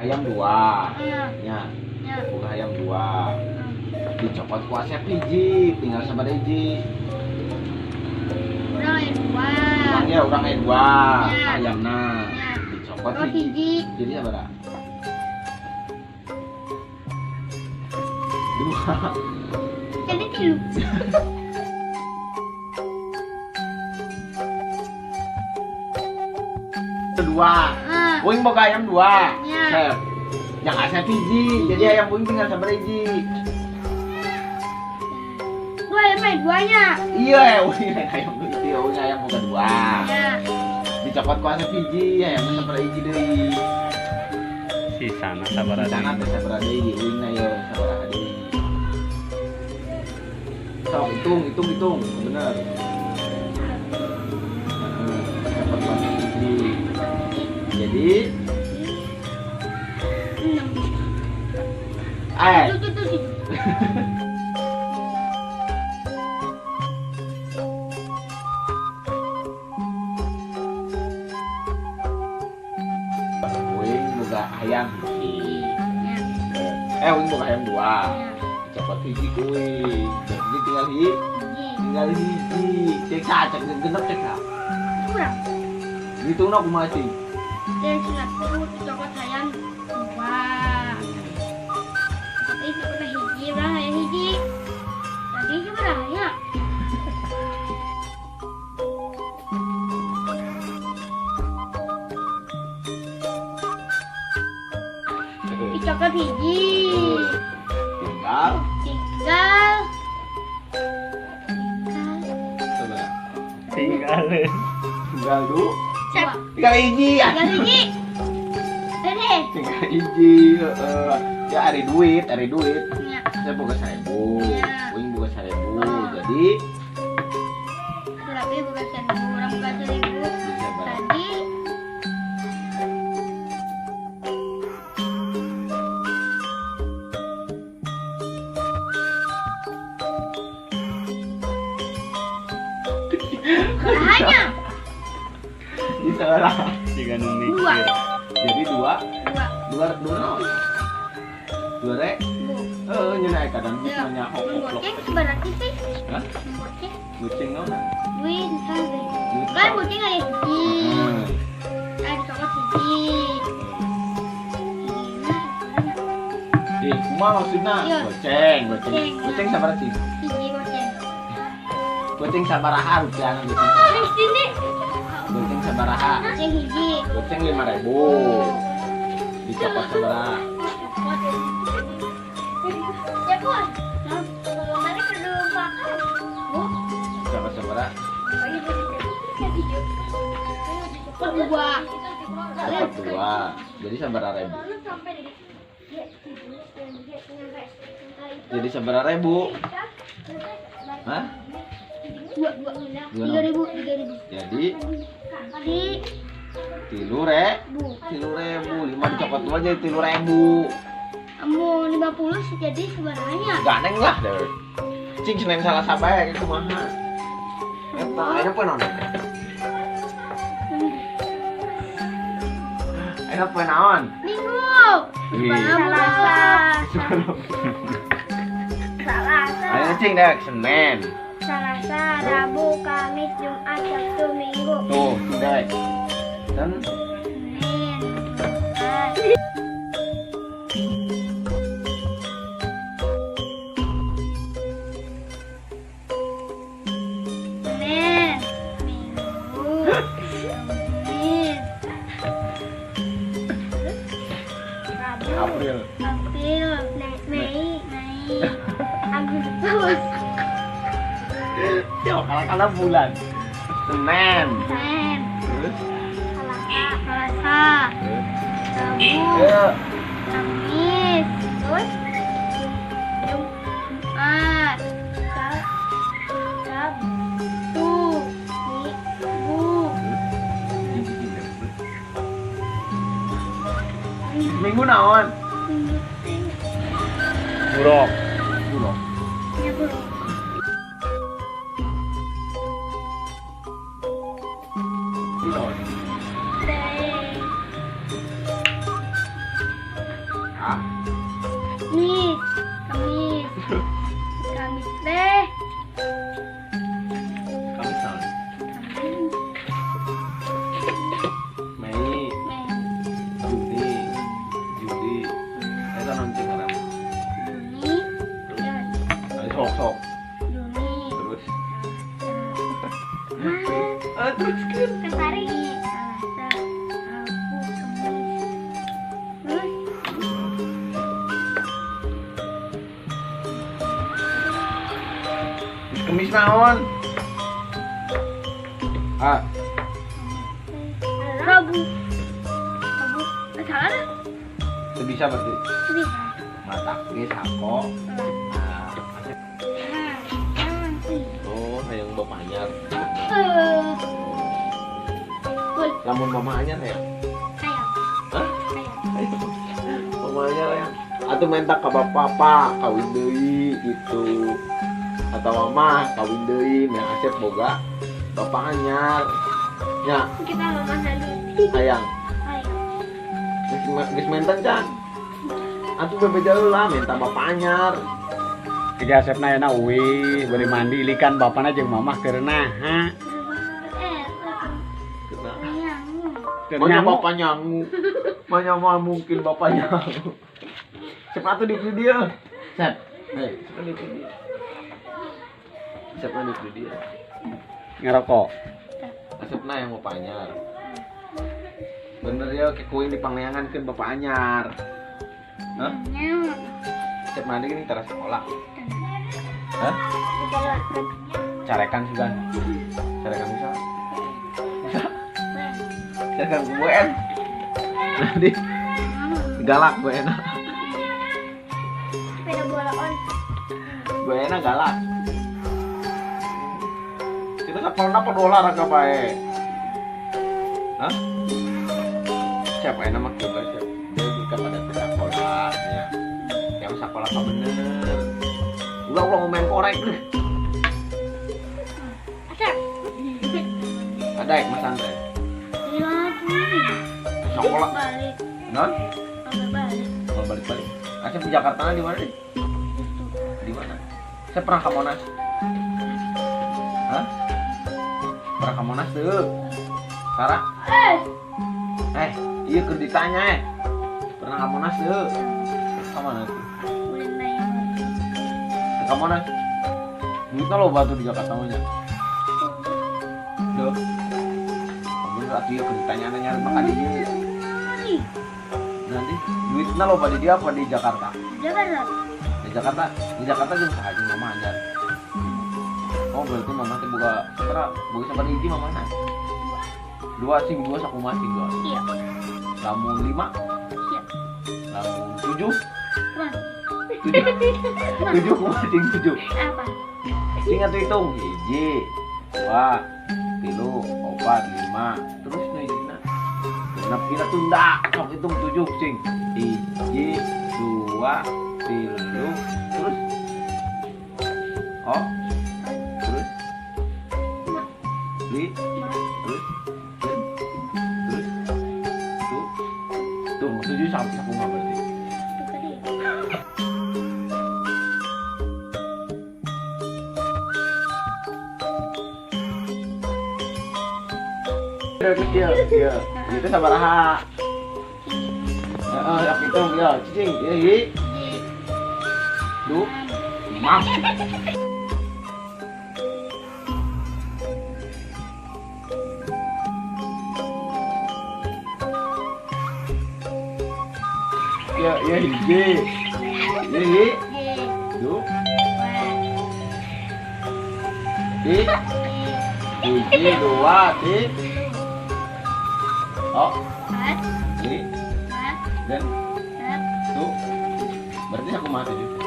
Ayam dua, ya, buka ayam dua, dicopot ku Asep hiji, tinggal sabaraha hiji. Urang aya dua. Urang ya, urang aya dua, ayamna dicopot hiji. Jadi sabaraha? Dua. Jadi tilu. Dua. Uing boga ayam dua. Sep. Yang Asep hiji, jadi ayam uing tinggal sabaraha hiji. Dua ayam mah duanya. Iya, uing ayam itu, uing ayam boga dua. Dicopot ku Asep hiji, ayamna sabaraha hiji deui. Sisana sabaraha deui. Sisana teh sabaraha deui, uingna ye sabaraha deui. Sok hitung, hitung, hitung, bener. Copot ku Asep hiji. Jadi 6. Uing boga ayam hiji. Uing boga ayam dua. Copot hiji ku uing. Jadi tinggal hiji. Tinggal hiji. Cek sa, cek genep cek sa. Kurang. Hitungna kumaha sih? Cek satu dicopot ayam dua. Tapi copot hiji, urang aya hiji. Tadi sabaraha nya? Dicopot hiji. Tinggal. Tinggal. Tinggal. Tinggal du. Tinggal hiji. Tinggal hiji. Tinggal hiji. Ya ari duit, ari duit. Saya boga 1000. Uing boga 1000. Jadi Surabi boga 1000, urang boga 1000. Tadi hanya di seorang jika nu mikir. Dua. Jadi dua. Dua. Dua dua. Dua re. Nyeuna kadang geus nanya koplok. Goceng sabaraha sih? Hah? Goceng. Goceng naon? Duit kan. Kan goceng aya hiji. Aya dicopot hiji. Ih, kumaha maksudna? Goceng, goceng. Goceng sabaraha sih? Hiji goceng. Goceng sabaraha rupiahna goceng? Goceng sabaraha? Goceng hiji. Goceng 5.000. Dicopot sabaraha? Ya, Pun. Mari kudu makan. Bu. Dicopot sabaraha? Dicopot dua. Dicopot dua. Jadi sabaraha ribu? Jadi sabaraha ribu? Hah? Dua, dua. 3.000, 3.000. Jadi tilu ribu, 3.000, 5 dicopot dua jadi 3.000. Kamu 50 jadi sebenarnya. Ganeng lah deh. Cing Senin salah sabae kayak kumaha. Eta aya poe naon? Aya poe naon? Minggu. Selasa. Selasa. Ayo cing dek Senin. Selasa, Rabu, Kamis, Jumat, Sabtu, Minggu. Tuh, cing dek. Dan Senin, Jumat. Senin, Minggu, Kamis, Rabu, April, April, Mei, Mei, Agustus. Yo, kalah-kalah bulan. Senin. Senin. Terus? Selasa. Rabu. Kamis. Terus? Jumat. Sabtu. Minggu. Minggu naon? Buruk. Buruk. Ya buruk. Itu. Ah. Kamis, Kamis. Kamis teh. Kamis naon? Mei. Juni. Juli. Eta naon cing ngaranna? Juni. Ayo sok sok. Juni. Terus. Terus kan. Kemarin Selasa, Rabu, Kamis. Terus Kemis naon? Ah, Rabu. Rabu. Salah dah. teu bisa berarti. Bisa. Matak geus sako. Ah, oh, hayang bapak anyar. Lamun mama anyar hayang. Hayang. Hah? Hayang. Mama anyar hayang. Atuh minta ka bapak kawin deui gitu. Atau mama kawin deui meh Asep boga bapak anyar. Nya, Kita mama halu. hayang. Hayang. Geus menten can. Atuh bebeja heula minta bapak anyar. Tiga Asepna ayeuna uih beli mandi ilikan bapana jeung mamah keur naha. Kena. Keur Mana nyangu. bapak nyangu? Mana mah mungkin bapak nyangu. Siapa tuh di dia? Sep. Hei, siapa di dia? Siapa di dia? Ngerokok. Asepna yang bapak anyar. Bener ya, kayak kuing dipangleangan ke bapak anyar. Hah? Sep mandi gini teras sekolah. Hah? Carekan sugan. Carekan bisa. Bisa. Carekan ku BN. Nanti galak Bu Ena. Sepeda bola on. Bu Ena galak. Kita sekolah apa olahraga bae? Hah? Siapa Ena mah kieu siap. Dia juga pada ke sekolahnya. Yang sekolah apa bener? Ulah ulah mau main korek deh. Asep. Ada ya Mas Andre? Iya, Sekolah. Balik. Non? Balik. Mau balik-balik. Asep di Jakarta di mana nih? Di mana? Saya pernah ke Monas. Hah? Pernah ke Monas tuh? Sarah? Iya keur ditanya Pernah ke Monas tuh? Ke mana tuh? Ke Monas. Duitnya loba tuh di Jakarta mah nya. Duh. Bener atuh ieu keur ditanya nyari makan di dieu. Nanti duitnya loba di dia apa di Jakarta? Jakarta. Di Jakarta, di Jakarta jeung saha jeung mama anyar. Oh, berarti mama teh boga sabaraha? Boga sabaraha hiji mamana? Dua sing dua sakumaha sing dua. Iya. Lamun 5? Iya. Lamun 7? Kurang. 7 kumaha sing 7? Apa? Sing atuh hitung 1, 2, 3, 4, 5. Terus nu hijina. Genep kita tunda, sok hitung 7 sing. 1, 2, 3, terus. Oh. Terus. Li, terus. Terus. Tuh. Tuh, 7 sampai sakumaha berarti. Kecil, iya. Itu sabaraha. Heeh, yak hitung ya, cicing, ya hi. Du. Mam. Ya, ya hiji. Ya hi. Du. Ti. Hiji, dua, ti. Oh, li, dan, tuh, berarti aku mati juga.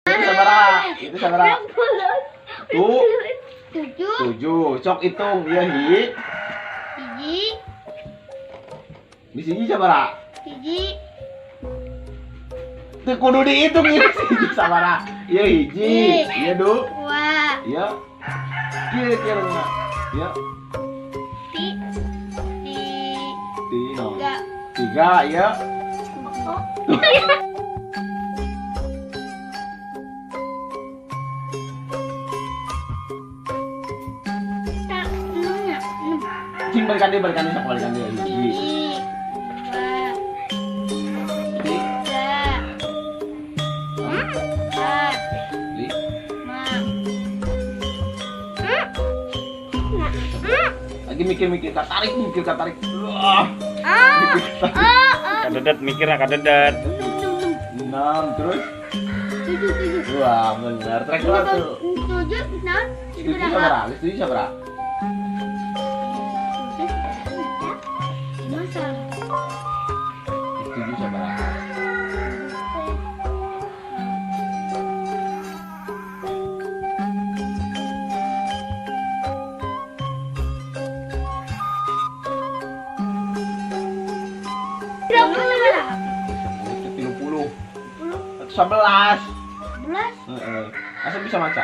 Itu sabaraha? Itu sabaraha? Tuh, 7. 7. Sok hitung, ya hi. Hiji. Di sini sabaraha? Hiji. Teu kudu dihitung ieu hiji sabaraha. Ieu hiji, ieu du. Dua. Ieu. Kieu kieu mah. Ieu. Ti. Ti. Tiga. Tiga, ieu. Oh. Cing balikan deui sok balikan deui. Hiji. Dua. Tiga. Empat. Lima. Lagi mikir-mikir katarik, mikir katarik. Kadedet mikirnya kadedet. 6 terus 7 7. Wah, benar. Trek tuh. 7 6. 7 sabaraha? 7 sabaraha? 7 sabaraha? 10 30. 11. 11. Heeh. Asa bisa maca?